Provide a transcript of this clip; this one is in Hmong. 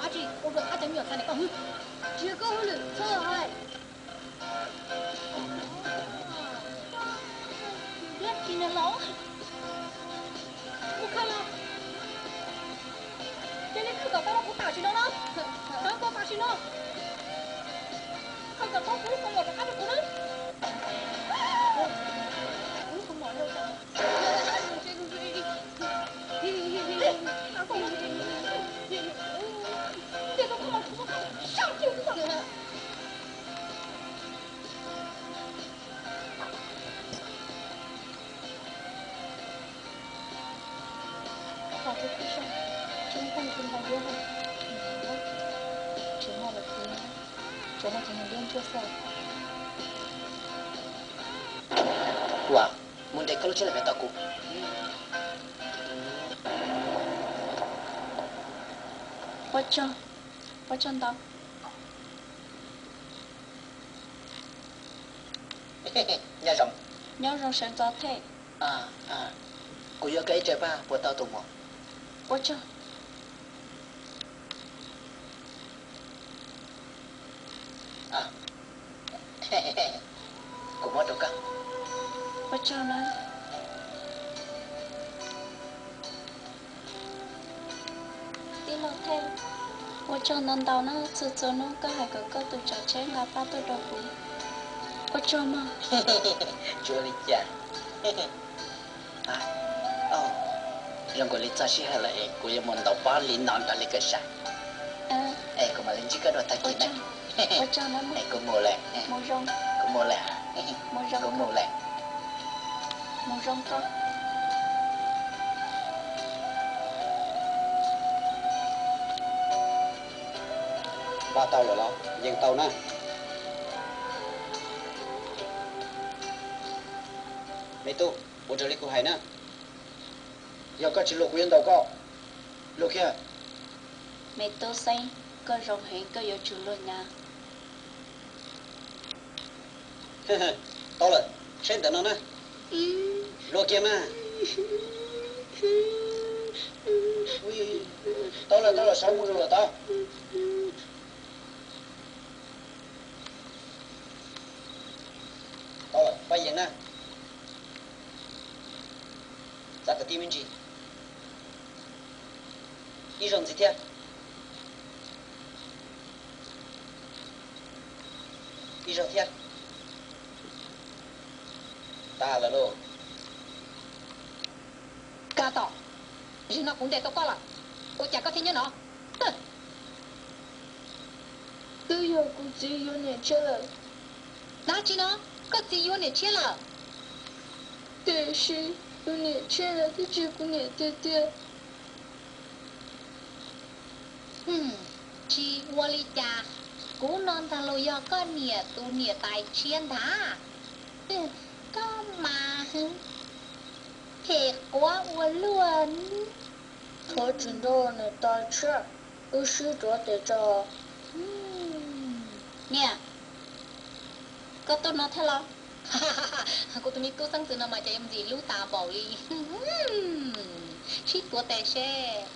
Tsis ua rau qab cov me nyuam txhais ntawm koj hwb. Tsis yog koj hauj lwm txhob hais. Dab tsi na los? Mus khaws los. Cia li khaws kom tau rau kuv tam sim no na. Khaws kom tam sim no. Khaws kom tau kuv lub kaus mom rov qab rau kuv na. Kuv lub kaus mom no. Ces tus koj los tus koj sab kiag tus koj. Pom tus koj sab, tsis muaj koj tus ntau duab na. Tsis muaj lawm kuv, tsuas muaj cov niag duab ntsuab xwb. Ua, mus ntes koj lub tsheb los pem tos kuv. Ua tsaug, ua tsaug ntau. Nyob zoo. Nyob zoo sawv ntxov thiab. Kuv yuav koj ib tsaig paj puas tau tus muam? Ua tsaug. Kuv muab rau koj. Ua tsaug na. Tij laug Thej, ua tsaug ntau ntau na, txhua txhua hnub koj hais kom koj tus tsav tsheb nqa paj tuaj rau kuv. Ua tsaug mog. Tsis ua li cas. Zoo nkaus li txog sij hawm lawm es kuv yuav mus ntaus pob li no nrog li koj saib. Es kuv mam li ntsib koj dua tag kis na. Ua tsaug na. Kuv mus lawm. Kuv mus lawm. Kuv mus lawm. Mus zoo koj. Npaj tau lawm los yeej tau na. Me tub, ua raws li kuv hais na. Yog koj tsis luag kuv yuav ntaus koj. Luag kiag. Me tub Xeeb, koj zoo heev koj yuav tsum luag nyab. Tau lawm, saib ntawm no na. Luag kiag mas. Tau lawm, tau lawm, sawv mus zoo lawm tau. Tau lawm, pab yees na. Txav kwv tij me ntsis. Ib zaug ntxiv thiab. Ib zaug thiab. Tas lawm lauj. Kab tom, zaum no kuv ntes tau koj lawm, ua cas koj thiaj nyob no? Twb yog kuv txiv yuav niam tshiab lawm. Dab tsi no? Koj txiv yuav niam tshiab lawm? Tiam sis tus niam tshiab ntawd twb tsis yog kuv niam tiag tiag. Tsis ua li cas, kuv no ntag los yog koj niam tus niam tais tshiab ntag. Koj mas phem quav ua luaj. Thov tsis nrog niam tais tshiab, wb sib tuav tes tso. Niam, koj tuaj no thiab los? Kuv tus me tub xeeb ntxwv no mas cas yuav ntxim hlub tas npaum li. Sib tuav tes seb.